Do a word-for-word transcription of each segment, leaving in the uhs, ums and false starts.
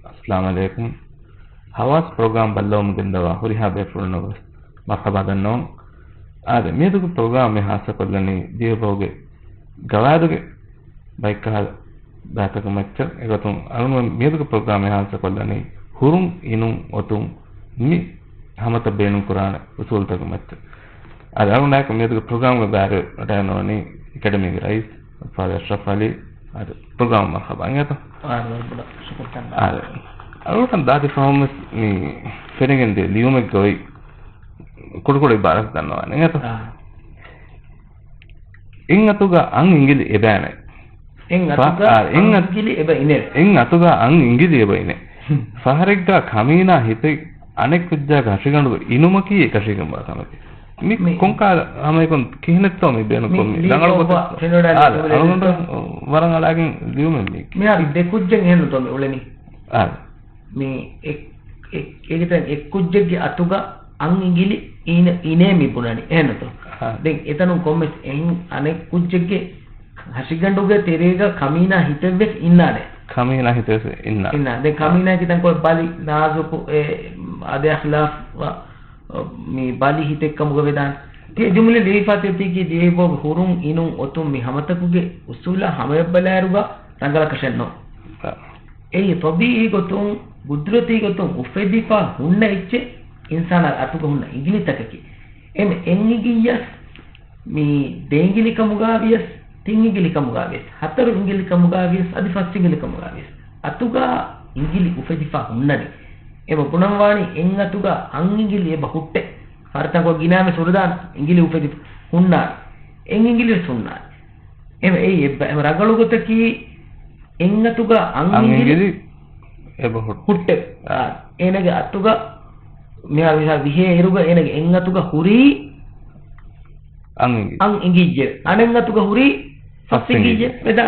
އައްސަލާމު ޢަލައިކުމް. ހަވާސް ޕްރޮގްރާމް ބައްލަވަމުން ގެންދަވާ ހުރިހާ ބޭފުޅުންނަށް ވެސް މަރްޙަބާ ދަންނަވަން. އާދެ، މިއަދުގެ ޕްރޮގްރާމް މި ހާއްސަކޮށްލަނީ ދިވެހިބަހުގެ ގަވާއިދުގެ ބައެއްކަހަލަ ބައިތަކުގެ މައްޗަށް. އެގޮތުން އަޅުގަނޑު މިއަދުގެ ޕްރޮގްރާމް މި ހާއްސަކޮށްލަނީ ހުރުން އިނުން އޮތުން މި ހަމަތައް ބޭނުންކުރާނެ އުސޫލުތަކުގެ މައްޗަށް. އާދެ، އަޅުގަނޑާއެކު މިއަދުގެ ޕްރޮގްރާމްގެ ބައިވެރިވެވަޑައިގަންނަވަނީ އެކަޑަމީގެ ރައީސް އުސްތާޛު އަޝްރަފް ޢަލީ. އާދެ، ޕްރޮގްރާމަށް މަރްޙަބާ އިނގޭތޯ. އާދެ، ވަރަށް ބޮޑަށް ޝުކުރު ކަން. އާދެ، އަޅުގަނޑު ދާދި ފަހުން ވެސް މި ފެނިގެންދިޔަ ލިޔުމެއްގަ އޮތް ކުޑަކުޑަ އިބާރާތް ދަންނަވާނެ އިނގޭތޯ. އާ. އެއް އަތުގަ އަން އިނގިލި އެބައިނެ. އެއް ފަ-، އަތުގަ އާ، އެއް އަން އަތު-، އިނގިލި އެބައިނެ. އެއް އަތުގަ އަން އިނގިލި އެބައިނެ. ފަހަރެއްގަ ކަމީނާ ހިތެއް އަނެއް ކުއްޖާގެ ހަށިގަނޑުގަ އިނުމަކީ އެކަށީގެންވާ ކަމެކޭ. މި މި ކޮންކަހަލަ ހަމައެކުން ކިހިނެއްތޯ މި ބޭނުންކޮށް މި ލީ ރަނގަޅު ގޮތެއް؟ އާ، އަޅުގަނޑު ވަރަށް އަޅާގެން ލިޔުމެއް މީ. މިހާރު ދެ ކުއްޖެއް އެހެންނުތޯ މި އުޅެނީ؟ އާ. މި އެ-، އެ-، އޭގެ ތެރެއިން އެއް ކުއްޖެއްގެ އަތުގަ އަން އިނގިލި އިނެ-، އިނޭ މި ބުނަނީ. އެހެންނުތޯ؟ އާ. ދެން އެތަނުން ކޮންމެސް އެހެން އަނެއް ކުއްޖެއްގެ ހަށިގަނޑުގެ ތެރޭގަ ކަމީނާ ހިތެއްވެސް އިންނާނެ. ކަމީނާ ހިތެއްވެސް އިންނާނެ. އިންނާ. ދެން ކަމީނާގެ ތަންކޮޅެއް ބަލި ނާޒުކު އެ އަދި އަޚްލާޤް ވަ-، މި ބަލި ހިތެއްކަމުގަ ވެދާނެ. ތި ޖުމްލަ ލިޔެފާ ތި ދިވެހިބަހުގެ ހުރުން އިނުން އޮތުން މި ހަމަތަކުގެ އުސޫލާ ހަމަޔަށް ބަލާއިރުގަ ރަނގަޅަކަށެއްނު. އާ. އެއީ ޠަބީޢީ ގޮތުން، ގުދުރަތީ ގޮތުން އުފެދިފަ ހުންނަ އެއްޗެއް އިންސާނާ އަތުގަ ހުންނަ އިނގިލިތަކަކީ. އެމެ އެއް އިނގިއްޔަސް މި ދެ އިނގިލި ކަމުގަވިޔަސް، ތިން އިނގިލި ކަމުގަވިޔަސް، ހަތަރު އިނގިލި ކަމުގަވިޔަސް، އަދި ފަސް އިނގިލި ކަމުގަވިޔަސް އަތުގަ އިނގިލި އުފެދިފަ ހުންނަނީ. އެމަ ބުނަން ވާނީ އެއް އަތުގަ އަން އިނގިލި އެބަ ހުއްޓެ. ފަރުތަކޮށް ގިނައިމެ ސުރުދާން އިނގިލި އުފެދި ހުންނާނެ. އެއް އިނގިލި ވެސް ހުންނާނެ. އެމަ އެއީ އެއްބަ-، އެމަ ރަނގަޅު ގޮތަކީ އެއް އަތުގަ އަން އަން އިނގިލި އިނގިލި އެބަ ހުއްޓެ. ހުއްޓެ. އާ. އޭނަގެ އަތުގަ މިހާ ވިހާ ވިހޭ އިރުގަ އޭނަގެ އެއް އަތުގަ ހުރީ އަން އިނގި. އަން އިނގިއްޔެ. އަނެއް އަތުގަ ހުރީ ފަސް ފަސް އިނގިއްޔެ. އިނގިއްޔެ. ވެދާ.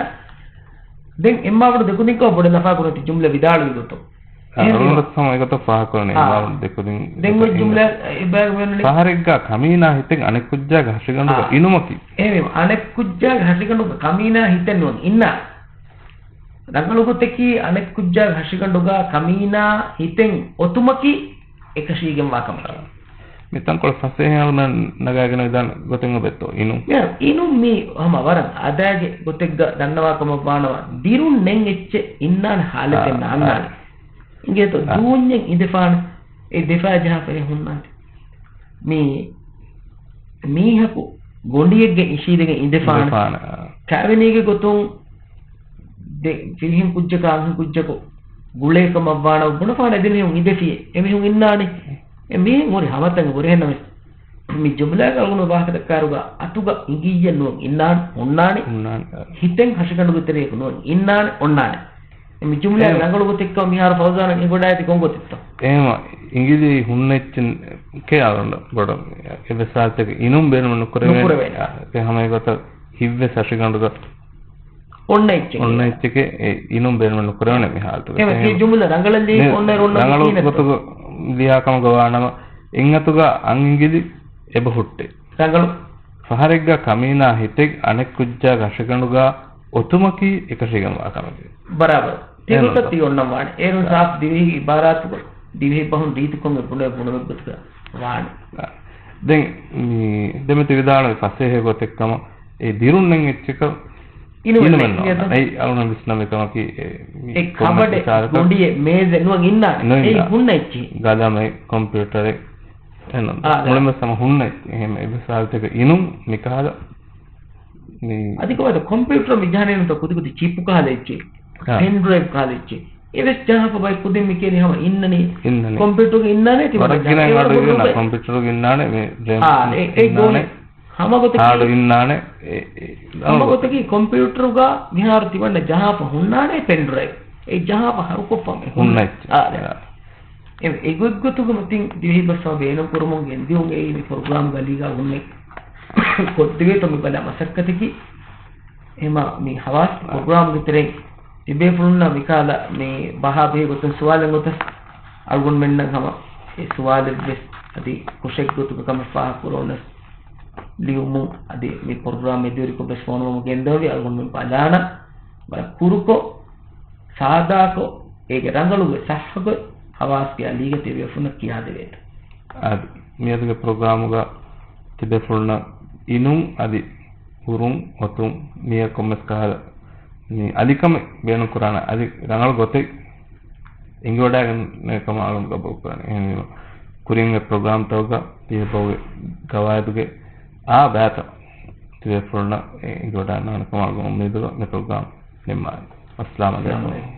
ދެން އެއްމާބޮޑު ދެކުދިންކޮށް ބޮޑެތި ލަފާކުރެއްވި ޖުމްލަ ވިދާޅުވި ގޮތުން. އާ، އެހެންވީމަ. އަޅުގަނޑު ސަމަ އެގޮތަށް ފާހަގަކުރަނީ. އާ. އެއްމާބޮޑު ދެކުދިން ދެން އޮތް އެއް ޖުމްލަ އެބައި މިވަނީ. ފަހަރެއްގަ ކަމީނާ ހިތެއް އަނެއް ކުއްޖާގެ ހަށިގަނޑުގަ އާ. އިނުމަކީ. އެހެންވީމަ. އަނެއް ކުއްޖާގެ ހަށިގަނޑުގަ ކަމީނާ ހިތެއް ނުވަން އިންނާނެ. ރަނގަޅު ގޮތަކީ އަނެއް ކުއްޖާގެ ހަށިގަނޑުގަ ކަމީނާ ހިތެއް އޮތުމަކީ އެކަށީގެންވާ ކަމެކޭ. މި ތަންކޮޅެއް ފަސޭހައިން ނަގާގެން ދާން ގޮތެއް އޮބެއްތޯ އިނު؟ މި އިނު މީ ހަމަ ވަރަށް އަދާގެ ގޮތެއްގަ ދަންނަވާ ކަމަށް ވާނަމަ، ދިރުން ނެތް އެއްޗެއް އިންނާނެ ހާލަތެއް އާ، ނާންނާނެ. އާ. އިނގޭތޯ؟ އާ. ދޫންޏެއް އިނދެފާނެ. އެ ދެފާ ޖަހާފައި ހުންނާނެ. މީ މީހަކު ގޮނޑިއެއްގެ އިށީދެގެން އިނދެފާނެ. އިނދެފާނެ، އާ. ކައިވެނީގެ ގޮތުން ދެ ފިރިހެން ކުއްޖަކާ އަންހެން ކުއްޖަކު ގުޅޭ ކަމަށް ވާނަމަ ބުނެފާނެ އެ ދެމީހުން އިނދެފިއޭ. އެމީހުން އިންނާނެ. އެ މީހުން ހުރި ހަމަތައް ހުރެހެންނަމެސް މި ޖުމްލާގަ އަޅުގަނޑު ވާހަކަދައްކާއިރުގަ އަތުގަ އިނގިއްޔެއް ނުވަން އިންނާނެ، ހުންނާނެ. ހުންނާނެ. ހިތެއް ހަށިގަނޑުގެ ތެރެއަކު ނުވަން އިންނާނެ، އޮންނާނެ. މި ޖުމްލާގެ އެހެން. ރަނގަޅު ގޮތެއްކަމަށް މިހާރު ފައުޒާނަށް އެނގިވަޑައިގަތީ ކޮން ގޮތެއްތޯ؟ އެހެންވީމަ އިނގިލި ހުންނަ އެއްޗެއް ކޭ އަޅުގަނޑަށް ބޮޑަށް އެއްވެސް ހާލަތެއްގަ އިނުން ބޭނުމެއް ނުކުރެވޭނެ. ނުކުރެވޭނެ. އެ ހަމަ އެގޮތަށް ހިތްވެސް ހަށިގަނޑުގަ އޮންނަ އެއްޗެއް. އޮންނަ އެއްޗެކޭ އެ އިނުން ބޭނުމެއް ނުކުރެވޭނެ މި ހާލަތުގަ. އެހެންވީމަ ތި ޖުމްލަ ރަނގަޅަށް ލިޔެ މި އޮންނަ އިރު އޮންނަ ރަނގަޅު ކީނެއްތޯ؟ ގޮތުގަ ލިޔާ ކަމުގަ ވާނަމަ، އެއް އަތުގަ އަން އިނގިލި އެބަ ހުއްޓޭ. ރަނގަޅު. ފަހަރެއްގަ ކަމީނާ ހިތެއް އަނެއް ކުއްޖާގެ ހަށިގަނޑުގަ އޮތުމަކީ އެކަށީގެންވާ ކަމެކޭ. ބަރާބަރު. ތި އެހެން ގޮތަށް ތި އޮންނަން ވާނެ. އޭރުން އާ. ސާފް ދިވެހި އިބާރާތުގަ، ދިވެހި ބަހުން ރީތިކޮށް ބުނެ ބުނެވި ގޮތުގަ ވާނެ. އާ. ދެން މި ދެމެތި ވިދާޅުވި ފަސޭހަ ގޮތެއް ކަމަށް އެ ދިރުން ނެތް އެއްޗަކަށް އިނުމެއް އިނުމެއް ނެތް ނުވާނެ. އެއީ އަޅުގަނޑު ވިސްނަންވީ ކަމަކީ އެ މި އެ ކޮންމެ ކަބަޑެއް ވިޗާރަކަށް ގޮނޑިއެއް މޭޒެއް ނުވަން އިންނާނެ. ނުއިންނާ. އެއީ ހުންނަ އެއްޗެއް. ގަލަމެއް ކޮމްޕިއުޓަރެއް އެހެން އާ، މުޅިން ވެސް ހަމަ ހުންނަ އެއްޗެއް. އެހެން އެއްވެސް ހާލަތެއްގަ އިނުން މިކަހަލަ މި އަދި ކޮބާތަ ކޮމްޕިއުޓަރ މި ޖަހަނީ ނުތަ ކުދި ކުދި ޗިޕު ކަހަލަ އެއްޗެއް. އާ. ޕެން ޑްރައިވް ކަހަލަ އެއްޗެއް. އެވެސް ޖަހާފަ ބައެއް ކުދިން މި ކިޔަނީ ހަމަ އިންނަނީ. އިންނަނީ. ކޮމްޕިއުޓަރުގަ އިންނާނެ ތި ވަރަށް ވަރަށް ގިނަ ގިނަ އަޑު އަޑު ގިނަ ގިނަ. ކޮމްޕިއުޓަރުގަ އިންނާނެ މި ރޭމް އާ، އެ، އެ ގޯނެ. އިންނާނެ. ހަމަ ގޮތަކީ، ހާޑް އިންނާނެ. އެ، އެ، ހަމަ ގޮތަކީ ކޮމްޕިއުޓަރުގަ މިހާރު ތިމަންނަ ޖަހާފަ ހުންނާނެ ޕެން ޑްރައިވް. އެ ޖަހާފަ ހަރުކޮށްފަ މި ހުންނަ. ހުންނަ އެއްޗެއް. އާ، އާ. އެ، އެގޮތްގޮތުގަ މި ތިން ދިވެހި ބަސް ހަމަ ބޭނުން ކުރުމުން ގެންދިއުން އެއީ މި ޕްރޮގްރާމް ގަލީގަ ހުންނެ ކޮށްދެވޭތޯ މި ބަލާ މަސައްކަތަކީ. އެހެމަ މި ހަވާސް ޕްރޮގްރާމްގެ ތެރެއިން ތިބޭފުޅުންނަށް މިކަހަލަ މި ބަހާ ބެހޭ ގޮތުން ސުވާލެއް އޮތަސް އަޅުގަނޑުމެންނަށް ހަމަ އެ ސުވާލެއްވެސް އަދި ކުށެއް ގޮތުގަ ކަމެއް ފާހަގަކުރުނަސް ލިޔުމުން އަދި މި ޕްރޮގްރާމް އެދިޔުރިކޮށް ވެސް ފޯނުވަމުން ގެންދަވަނީ އަޅުގަނޑުމެން ބަލާނަ ވަރަށް ކުރުކޮށް ސާދާކޮށް އޭގެ ރަނގަޅުގޮތް ސައްހަގޮތް ހަވާސްގެ އަލީގަ ތިބޭފުޅުންނަށް ކިޔާދެވޭތޯ؟ އަދި މިއަދުގެ ޕްރޮގްރާމުގަ ތިބޭފުޅުންނަށް އިނުން އަދި ހުރުން އޮތުން މިއަށް ކޮންމެސް ކަހަލަ މި އަލިކަމެއް ބޭނުންކުރާނެ އަދި ރަނގަޅު ގޮތެއް އެނގިވަޑައިގަންނަވާ ކަމަށް އަޅުން ގަބޫލުކުރަނީ. އެހެންވީމަ ކުރިން އެ ޕްރޮގްރާމްތަކުގަ ތިބޭފުޅުންގެ ގަވާއިދުގެ އާ ބައިތައް ތިބޭފުޅުންނަށް އެނގިވަޑައިގަންނަވާނެ ކަމަށް އަޅުގަނޑު އުއްމީދުގަ މި ޕްރޮގްރާމް ނިންމާލީ. އައްސަލާމު އައްސަލާމު ޢަލައިކުމް. ޢަލައިކުމް.